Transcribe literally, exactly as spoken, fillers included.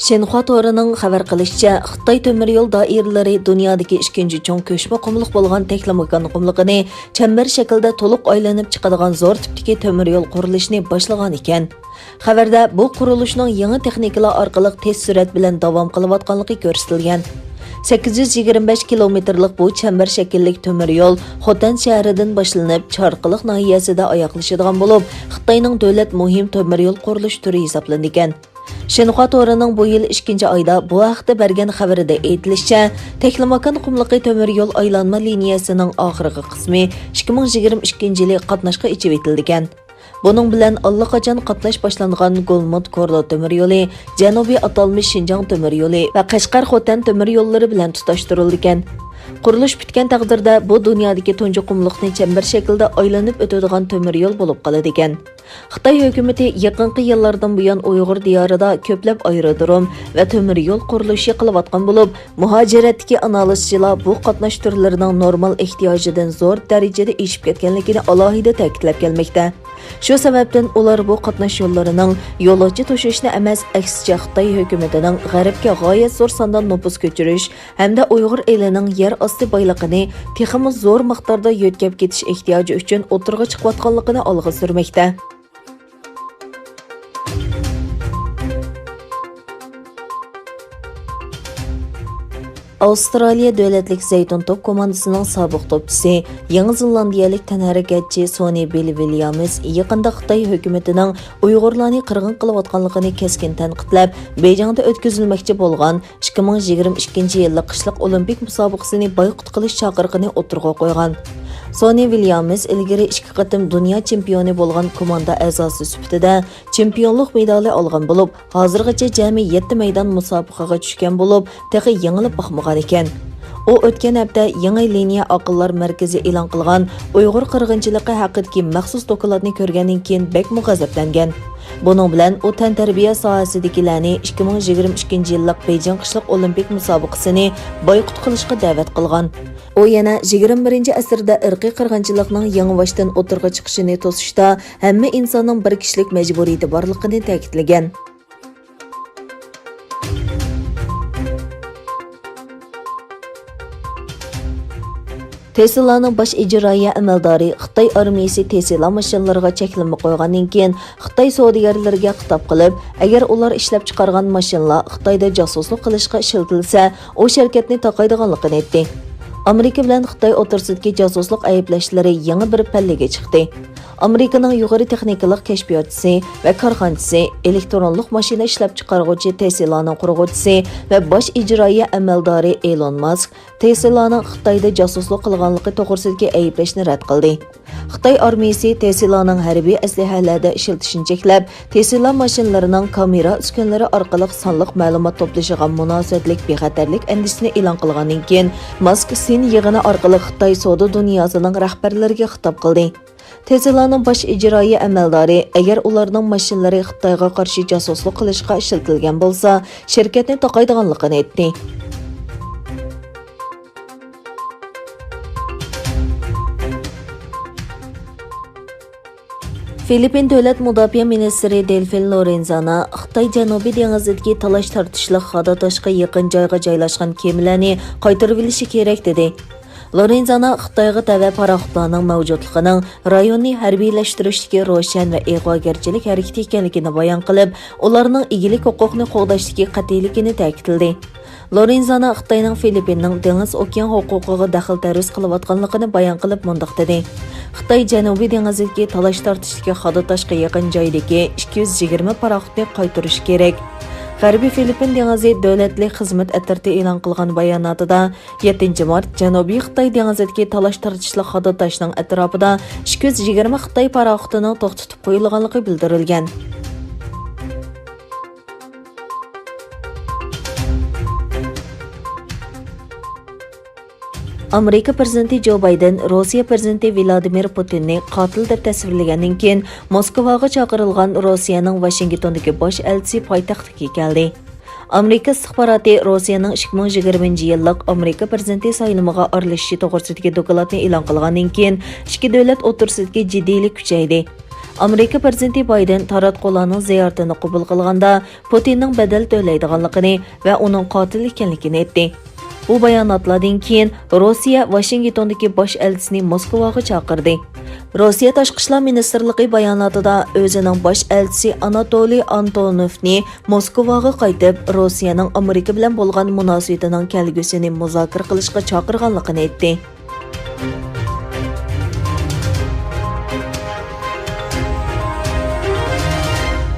شىنخۇا تورىنىڭ خەۋەر قىلىشىچە، خىتاي تۆمۈر يول دائىرىلىرى دۇنيادىكى ئىككىنچى چوڭ كۆچمە قۇملۇق بولغان تەكلىماكان قۇملۇقىنى چەمبەر شەكلىدە تولۇق ئايلىنىپ چىقىدىغان زور تىپتىكى تۆمۈر يول قۇرۇلۇشىنى باشلىغان ئىكەن. خەۋەردە بۇ قۇرۇلۇشنىڭ يېڭى تېخنىكىلار ئارقىلىق تېز سۈرئەت بىلەن داۋام قىلىۋاتقانلىقى كۆرسىتىلگەن. سەككىز يۈز يىگىرمە بەش كىلومېتىرلىق بۇ چەمبەر شەكىللىك تۆمۈر يول خوتەن شەھىرىدىن باشلىنىپ، چارقىلىق ناھىيەسىدە ئاياغلىشىدىغان بولۇپ، خىتاينىڭ دۆلەت مۇھىم تۆمۈر يول قۇرۇلۇش تۈرى ھېسابلىنىدىكەن. شىنخۇا تورىنىڭ بۇ يىل ئىككىنچى ئايدا بۇ ھەقتە بەرگەن خەۋىرىدە ئېيتىلىشىچە، تەكلىماكان قۇملۇقى تۆمۈر يول ئايلانما لىنىيەسىنىڭ ئاخىرقى قىسمى ئىككى مىڭ يىگىرمە ئىككىنچى يىلى قاتناشقا ئېچىۋېتىلىدىكەن. بۇنىڭ بىلەن ئاللىقاچان قاتناش باشلانغان گولمۇت كورلا تۆمۈر يولى، جەنۇبىي ئاتالمىش شىنجاڭ تۆمۈر يولى ۋە قەشقەر خوتەن تۆمۈر يوللىرى بىلەن تۇتاشتۇرۇلىدىكەن. قۇرۇلۇش پۈتكەن تەقدىردە، بۇ دۇنيادىكى تۇنجى قۇملۇقنى چەمبەر شەكلىدە ئايلىنىپ ئۆتىدىغان تۆمۈر يول بولۇپ قالىدىكەن. خىتاي ھۆكۈمىتى يېقىنقى يىللاردىن بۇيان ئۇيغۇر دىيارىدا كۆپلەپ ئايرودروم ۋە تۆمۈر يول قۇرۇلۇشى قىلىۋاتقان بولۇپ، مۇھاجىرەتتىكى ئانالىزچىلار بۇ قاتناش تۈرلىرىنىڭ نورمال ئېھتىياجىدىن زور دەرىجىدە ئېشىپ كەتكەنلىكىنى ئالاھىدە تەكىتلەپ كەلمەكتە. شۇ سەۋەبتىن ئۇلار بۇ قاتناش يوللىرىنىڭ يولۇچى توشۇشنى ئەمەس، ئەكسىچە خىتاي ھۆكۈمىتىنىڭ غەربكە غايەت زور ساندا نوپۇس كۆچۈرۈش ھەمدە ئۇيغۇر ئېلىنىڭ يەر ئاستى بايلىقىنى تېخىمۇ زور مىقداردا يۆتكەپ كېتىش ئېھتىياجى ئۈچۈن ئوتتۇرىغا چىقىۋاتقانلىقىنى ئالغا سۈرمەكتە. ئاۋسترالىيە دۆلەتلىك زەيتۇن توپ كوماندىسىنىڭ سابىق توپچىسى، يېڭى زېلاندىيەلىك تەنھەرىكەتچى سونى بىل ۋىليامس يېقىندا خىتاي ھۆكۈمىتىنىڭ ئۇيغۇرلارنى قىرغىن قىلىۋاتقانلىقىنى كەسكىن تەنقىدلەپ، بېيجىڭدا ئۆتكۈزۈلمەكچى بولغان ئىككى مىڭ يىگىرمە ئىككىنچى يىللىق قىشلىق ئولىمپىك مۇسابىقىسىنى بايقۇت قىلىش چاقىرىقىنى ئوتتۇرىغا قويغان. سونى ۋىليامس ئىلگىرى ئىككى قېتىم دۇنيا چېمپىيونى بولغان كوماندا ئەزاسى سۈپىتىدە چېمپىيونلۇق مېدالى ئالغان بولۇپ، ھازىرغىچە جەمئىي يەتتە مەيدان مۇسابىقىگە چۈشكەن بولۇپ، تېخى يېڭىلىپ باقمىغان ئىكەن. ئۇ ئۆتكەن ھەپتە يېڭى لىنىيە ئاقىللار مەركىزى ئېلان قىلغان ئۇيغۇر قىرغىنچىلىقى ھەققىدىكى مەخسۇس دوكلاتنى كۆرگەندىن كېيىن بەكمۇ غەزەپلەنگەن. بۇنىڭ بىلەن ئۇ تەنتەربىيە ساھەسىدىكىلەرنى ئىككى مىڭ يىگىرمە ئىككىنچى يىللىق بېيجىڭ قىشلىق ئولىمپىك مۇسابىقىسىنى بايقۇت قىلىشقا دەۋەت قىلغان. ئۇ يەنە يىگىرمە بىرىنچى ئەسىردە ئىرقىي قىرغىنچىلىقنىڭ يېڭىۋاشتىن ئوتتۇرىغا چىقىشىنى توسۇشتا ھەممە ئىنساننىڭ بىر كىشىلىك مەجبۇرىيىتى بارلىقىنى تەكىتلىگەن. تېسلانىڭ باش ئىجرائىيە ئەمەلدارى خىتاي ئارمىيىسى تېسلا ماشىنىلىرىغا چەكلىمە قويغاندىن كېيىن، خىتاي سودىگەرلىرىگە خىتاب قىلىپ، ئەگەر ئۇلار ئىشلەپچىقارغان ماشىنىلار خىتايدا جاسۇسلۇق قىلىشقا ئىشلىتىلسە، ئۇ شىركەتنى تاقايدىغانلىقىنى ئېيتتى. ئامېرىكا بىلەن خىتاي ئوتتۇرىسىدىكى جاسۇسلۇق ئەيىبلەشلىرى يېڭى بىر پەللىگە چىقتى. ئامېرىكىنىڭ يۇقىرى تېخنىكىلىق كەشپىياتچىسى ۋە كارخانىچىسى، ئېلېكترونلۇق ماشىنا ئىشلەپچىقارغۇچى تېسلانىڭ قۇرغۇچىسى ۋە باش ئىجرائىيە ئەمەلدارى ئېلون ماسك تېسلانىڭ خىتايدا جاسۇسلۇق قىلغانلىقى توغرىسىدىكى ئەيىبلەشنى رەت قىلدى. خىتاي ئارمىيىسى تېسلانىڭ ھەربىي ئەسلىھەلەردە ئىشلىتىشىنى چەكلەپ، تېسلا ماشىنىلىرىنىڭ كامېرا ئۈسكۈنىلىرى ئارقىلىق سانلىق مەلۇمات توپلىشىغا مۇناسىۋەتلىك بىخەتەرلىك ئەندىشىسىنى ئېلان قىلغاندىن كېيىن، ماسك سىن يىغىنى ئارقىلىق خىتاي سودا دۇنياسىنىڭ رەھبەرلىرىگە خىتاب قىلدى. تېسلانىڭ باش ئىجرائىيە ئەمەلدارى، ئەگەر ئۇلارنىڭ ماشىنىلىرى خىتايغا قارشى جاسۇسلۇق قىلىشقا ئىشلىتىلگەن بولسا، شىركەتنى تاقايدىغانلىقىنى ئېيتتى. فىلىپپىن دۆلەت مۇداپىئە مىنىستىرى دېلفىن لورېنزانا خىتاي جەنۇبىي دېڭىزىدىكى تالاش-تارتىشلىق خادا تاشقا يېقىن جايغا جايلاشقان كېمىلەرنى قايتۇرۇۋېلىشى كېرەك، دېدى. لورېنزانا خىتايغا تەۋە پاراخوتلارنىڭ مەۋجۇتلۇقىنىڭ رايوننى ھەربىيلەشتۈرۈشتىكى روشەن ۋە ئىغۋاگەرچىلىك ھەرىكىتى ئىكەنلىكىنى بايان قىلىپ، ئۇلارنىڭ ئىگىلىك ھوقۇقىنى قوغداشتىكى قەتئىيلىكىنى تەكىتلىدى. لورېنزانا خىتاينىڭ فىلىپپىننىڭ دېڭىز ئوكيان ھوقۇقىغا دەخلى-تەرۇز قىلىۋاتقانلىقىنى بايان قىلىپ مۇنداق دېدى: خىتاي جەنۇبىي دېڭىزدىكى تالاش-تارتىشتىكى خادا تاشقا يېقىن جايدىكى ئىككى يۈز يىگىرمە پاراخوتنى قايتۇرۇشى كېرەك. غەربىي فىلىپپىن دېڭىزى دۆلەتلىك خىزمەت ئەترىتى ئېلان قىلغان باياناتىدا، يەتتىنچى مارت جەنۇبىي خىتاي دېڭىزىدىكى تالاش-تارتىشلىق خادا تاشنىڭ ئەتراپىدا ئىككى يۈز يىگىرمە خىتاي پاراخوتىنىڭ توختىتىپ قويۇلغانلىقى بىلدۈرۈلگەن. ئامېرىكا پىرېزىدېنتى جو بايدېن روسىيە پىرېزىدېنتى ۋلادىمىر پۇتىننى قاتىل دەپ تەسۋىرلىگەندىن كېيىن، موسكۋاغا چاقىرىلغان روسىيەنىڭ ۋاشىنگتوندىكى باش ئەلچىسى پايتەختكە كەلدى. ئامېرىكا ئىستىخباراتى روسىيەنىڭ ئىككى مىڭ يىگىرمىنچى يىللىق ئامېرىكا پىرېزىدېنتى سايلىمىغا ئارىلىشىشى توغرىسىدىكى دوكلاتنى ئېلان قىلغاندىن كېيىن، ئىككى دۆلەت ئوتتۇرىسىدىكى جىددىيلىك كۈچەيدى. ئامېرىكا پىرېزىدېنتى بايدېن تاراتقۇلارنىڭ زىيارىتىنى قوبۇل قىلغاندا، پۇتىننىڭ بەدەل تۆلەيدىغانلىقىنى ۋە ئۇنىڭ قاتىل ئىكەنلىكىنى ئېيتتى. بۇ باياناتلاردىن كېيىن روسىيە ۋاشىنگتوندىكى باش ئەلچىسىنى موسكۋاغا چاقىردى. روسىيە تاشقى ئىشلار مىنىستىرلىقى باياناتىدا ئۆزىنىڭ باش ئەلچىسى ئاناتولىي ئانتونوفنى موسكۋاغا قايتىپ، روسىيەنىڭ ئامېرىكا بىلەن بولغان مۇناسىۋىتىنىڭ كەلگۈسىنى مۇزاكىرە قىلىشقا چاقىرغانلىقىنى ئېيتتى.